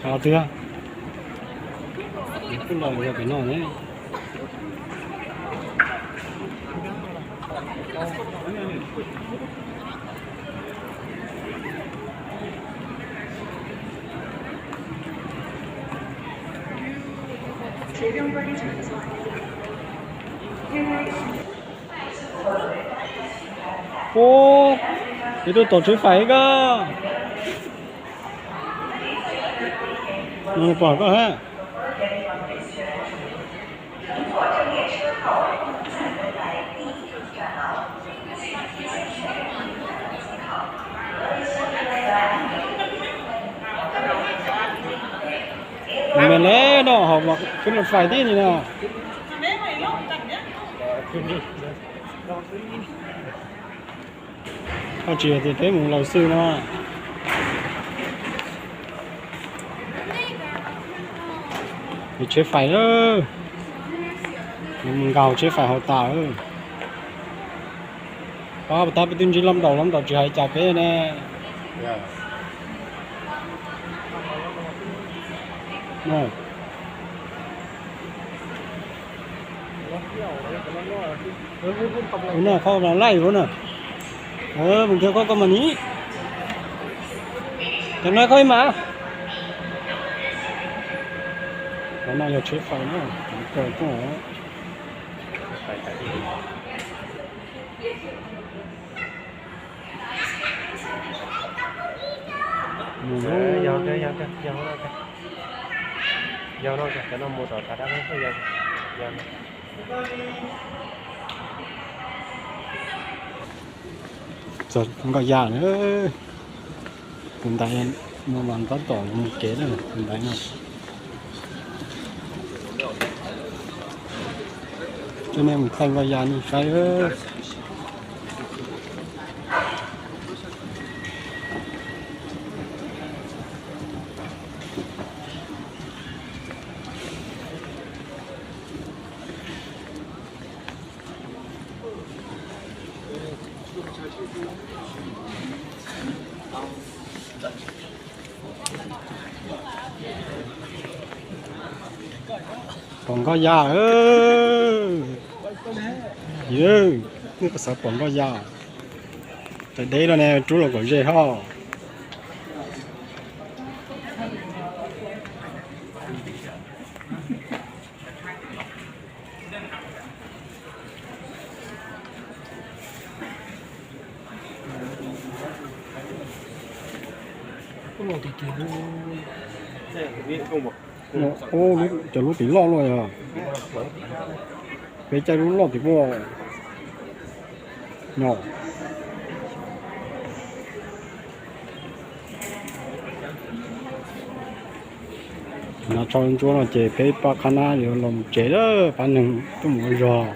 Qhov twg? Kuj los yog pem no ne. Ub, ib tug tom tsheb fais koj. Nws pom koj hab. Nws me le no hom mas khwb rau fais tib ni no. Koj tsis yog tias peb mus laus xwb no. Yog tsheb fais lawm, mus nkaus tsheb fais hauv tas. Pab tab peb twb ntsib lab nraum, lab nraum tsis hais cas peb ne. Ua no koj los laij ua na. Mus nrhiav koj, koj mas ni. Cov no koj ib mas. Cov no yog tsheb fais na, cov koj. Txog Nkoj Yaj na. Tus ntaiv no mas tab tom mus kev na, tus ntaiv no. Coj nej mus thaij Nkoj Yaj nej saib. Pom Nkoj Yaj. Yawg, nej puas xav pom Nkoj Yaj? Tais deb los ne, rub los kom ze hos. Cov lub tim loj luaj yog, peb caij lub loj tim puag no. No tso ntsuab no ces peb pab qhab nab yuav los tsev lawm, pab neeg tuaj mus ua zog.